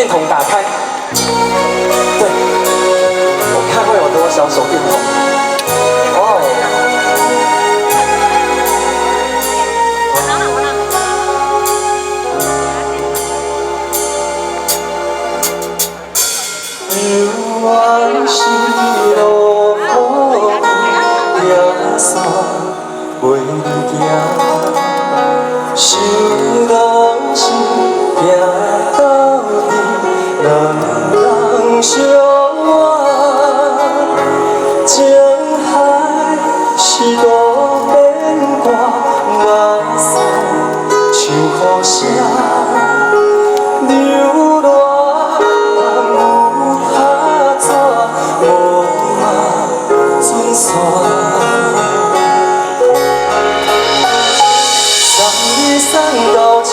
電筒打開，對，我看會有多少手電筒。哦。犹原是落雨天，行山袂行，想當時行斗陣，兩人相偎，情海是渡邊歌，目屎像雨聲。流浪有拍纸，无嘛准线。送你送到这，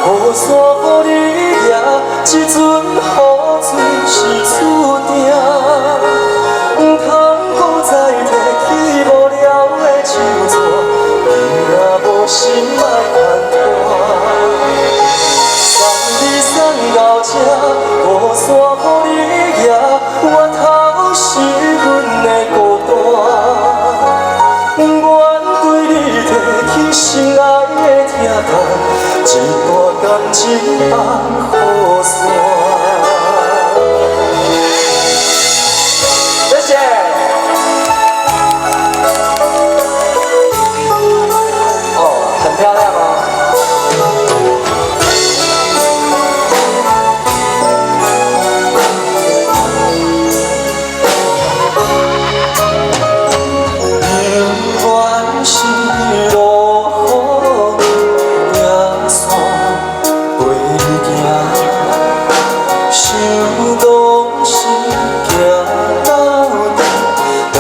雨伞予你举，这阵雨水是注定。毋通阁再提起无聊的手纸，你若无心莫牵拖。送你送到这，雨伞予你举，源头是阮的孤单。不愿对你提起心内的疼痛，这段感情放予散。謝謝。哦，很漂亮哦。犹原是落雨天，行山袂行，想當時行斗陣，兩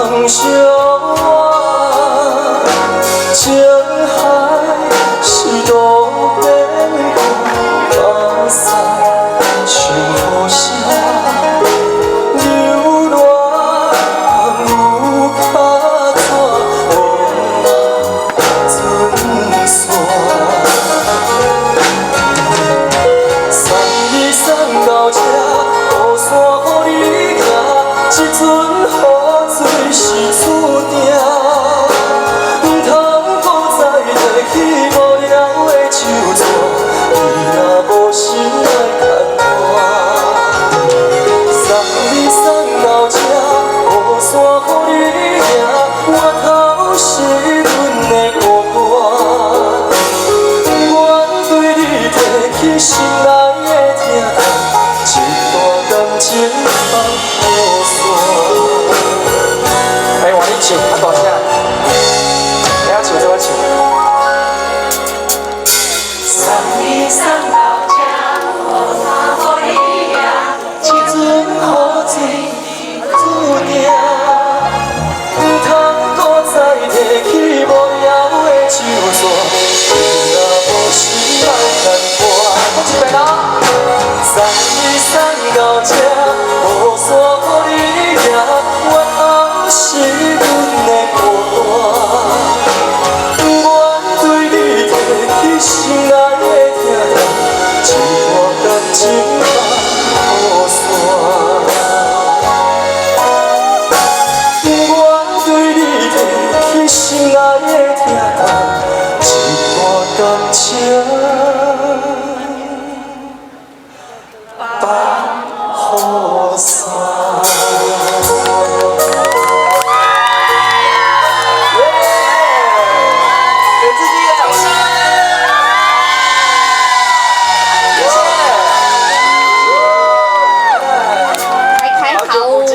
人相偎，情海是渡邊歌，目屎像雨聲。流浪有卡纸，无嘛准线。送你送到这，雨伞予你举，这阵雨水是注定。毋通阁再提起无聊的手纸，你若无心莫牵拖。送你送到这，雨伞予你举，源头是阮的孤单。不愿对你提起心内的疼痛，这段感情放予散。哎，换你唱，较大声，你要唱做我唱。送你送到这，雨伞予你举，这阵雨水注定，毋通阁再提起无聊的手纸，你若无心莫牵拖。阁一遍哦。送你送到这，雨伞予你举，源头是阮的孤单。不愿对你提起心内的疼痛，这段感情放予散。不愿对你提起心内的疼痛，这段感情放予散。耶！給自己一個掌聲。謝謝。開開好久不見。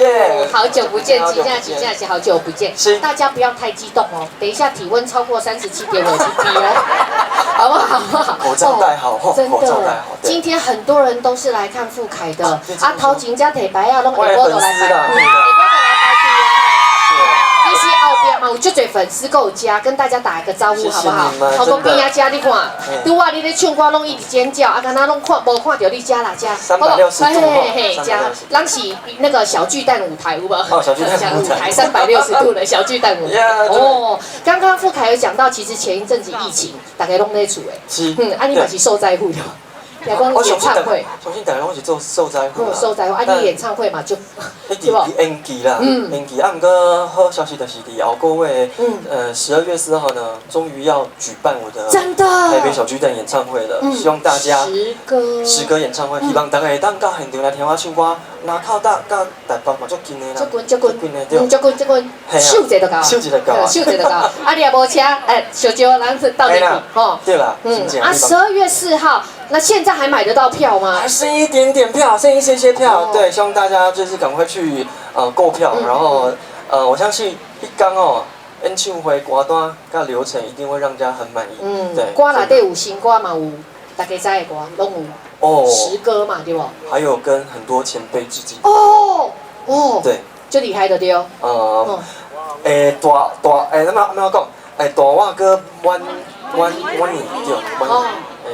好久不見，好久不見。幾下幾下好久不見。是。大家不要太激動哦，等一下體溫超過37.5低哦，好不好？好不好？口罩戴好，真口罩戴的好。對。今天很多人都是來看富凱的，啊，頭前才提牌仔，攏我的下晡就粉絲來排隊，啦。下晡就來排隊啊。其實後邊嘛有足濟粉絲閣有遮，跟大家打一個招呼，好不好？謝謝你們。頭邊仔遮你看，拄仔你咧唱歌攏一直尖叫，啊，敢若攏看無看著你遮啦遮。 360度。嘿嘿，遮，咱是那個小巨蛋舞台有無？哦，小巨蛋舞台。 360度的小巨蛋舞台。哦，剛剛富凱有講到，其實前一陣子疫情，大家攏咧厝的。是。啊，你嘛是受災戶對？聽講演唱會，相信大家攏是做受災戶啦。受災戶，啊，你演唱會嘛就，一直延期啦，延期。啊，毋過好消息就是佇後個月，12月4號呢，終於要舉辦我的真的台北小巨蛋演唱會了。希望大家十歌十歌演唱會，希望大家會當到現場來聽我唱歌。若靠搭佮台北嘛足近的啦，足近足近近的對，足近足近，手一下就到，手一下就到，手一下就到。啊，你也無車，哎，小招咱是到底吼？對啦，啊，12月4號，那現在還買得到票嗎？還剩一點點票，剩一些些票，對，希望大家就是趕快去購票，然後我相信彼工哦，演唱會歌單佮流程一定會讓大家很滿意。對，歌內底有新歌嘛有，大家知的歌攏有。哦，十歌嘛，對無？還有跟很多前輩致敬。哦哦，對，最厲害的對。大大欸，按怎講？欸，大我閣晚晚晚年對，晚年。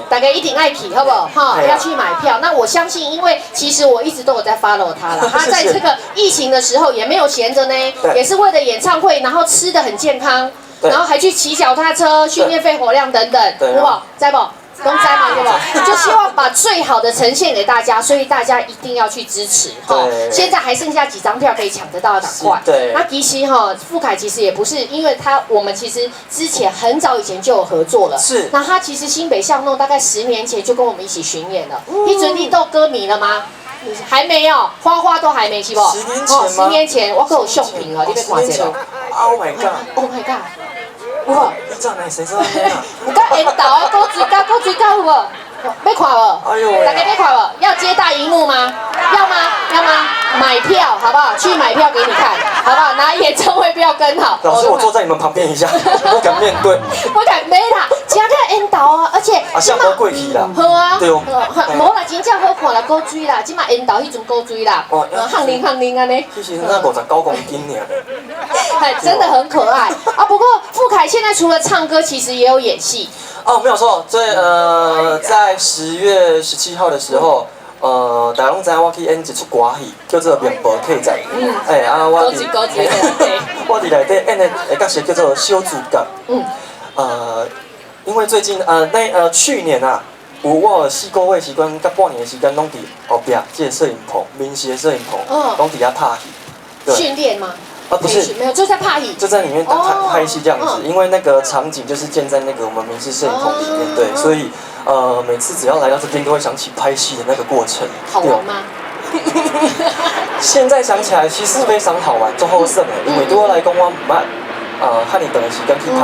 大家一定愛去，好不好？哈，要去買票。那我相信，因為其實我一直都有在 follow 他了。他在這個疫情的時候也沒有閒着呢，也是為了演唱會，然後吃得很健康，然後還去騎腳踏車訓練肺活量等等，對不？知無？攏知嘛，對不？就希望把最好的呈現給大家，所以大家一定要去支持哈。現在還剩下幾張票可以搶得到，趕快。那其實哈，富凱其實也不是，因為他我們其實之前很早以前就有合作了。那他其實新北巷弄大概10年前就跟我們一起巡演了。彼陣你都歌迷了嗎？還沒有，花花都還沒是不？十年前嗎？十年前我閣有相片哦，你欲看這個？Oh my god! Oh my god! 有無？你這哪誰知道啊？有夠緣投啊，古錐角，古錐角有無？欲看無？哎呦！大家欲看無？要接大熒幕嗎？要嗎？要嗎？買票好不好？去買票給你看，好不好？拿演唱會票跟好。老師，我坐在你們旁邊一下，不敢面對。不敢沒啦，真個緣投啊，而且啊，相簿過去啦。好啊。對哦。無啦，真正好看啦，古錐啦，這馬緣投彼陣古錐啦，汗淋汗淋按呢。其實那59公斤爾。哎，真的很可愛啊！不過富凱現在除了唱歌，其實也有演戲。哦，沒有錯，在10月17號的時候，大家攏知影我去演一齣歌戲，叫做《麵包客棧》。哎，啊，我佇內底演的角色叫做小主角。因為最近那去年啊，有我有4個月時間，佮半年的時間，攏佇後壁這個攝影棚，民視的攝影棚，攏佇遐拍戲。訓練嗎？啊，不是，沒有，就在拍戲，就在裡面拍拍戲這樣子，因為那個場景就是建在那個我們民視攝影棚裡面，對，所以每次只要來到這邊，都會想起拍戲的那個過程。好玩嗎？現在想起來，其實非常好玩，足好耍的，因為對我來講，我毋捌遐爾長的時間去拍戲，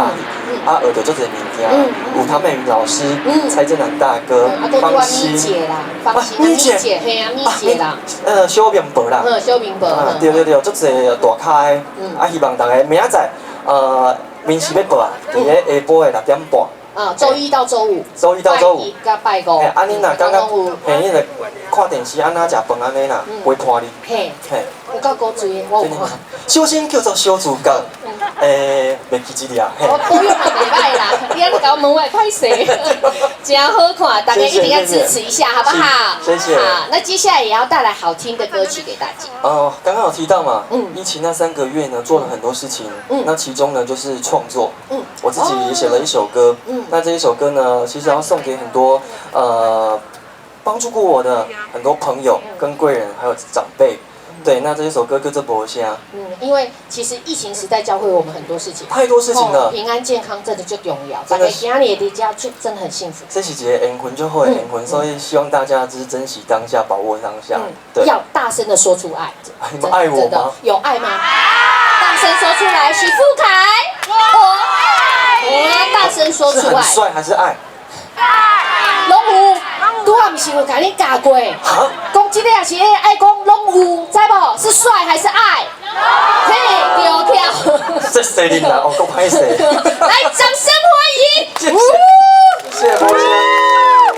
啊，學著足濟物件，有唐美雲老師、蔡振南大哥、方心姐啦，方心、咪姐，嘿啊，咪姐啦，小明伯啦，小明伯，對對對，足濟大咖的，啊，希望大家明仔載，民視欲播啊，佇咧下晡的6點半。啊，週一到週五。週一到週五。拜一佮拜五。嘿，啊，你若感覺，嘿，你若看電視按怎食飯按呢啦，袂伴你。嘿。嘿。有夠古錐的，我有看。小生叫做小主角，欸，袂記這個啊。我保養嘛袂䆀啦，你按呢共我問我會歹勢。真好看，大家一定要支持一下，好不好？謝謝。好，那接下來也要帶來好聽的歌曲給大家。哦，剛剛有提到嘛，疫情那3個月呢，做了很多事情，那其中呢就是創作，我自己也寫了一首歌，那這一首歌呢，其實要送給很多幫助過我的很多朋友、跟貴人，還有長輩。對，那這一首歌叫做《無聲》。嗯，因為其實疫情時代教會我們很多事情，太多事情了。平安健康真的最重要，大家今日佇遮就真的很幸福。這是一個緣分，就好的緣分，所以希望大家就是珍惜當下，把握當下。對，要大聲的說出愛。你們愛我嗎？有愛嗎？大聲說出來，許富凱，我要大聲說出來。是很帥還是愛？愛。攏有，拄仔毋是有共你教過？講這個也是愛講攏有，知無？是帥還是愛？嘿，對跳。這誰領啦？哦，夠歹勢。來，掌聲。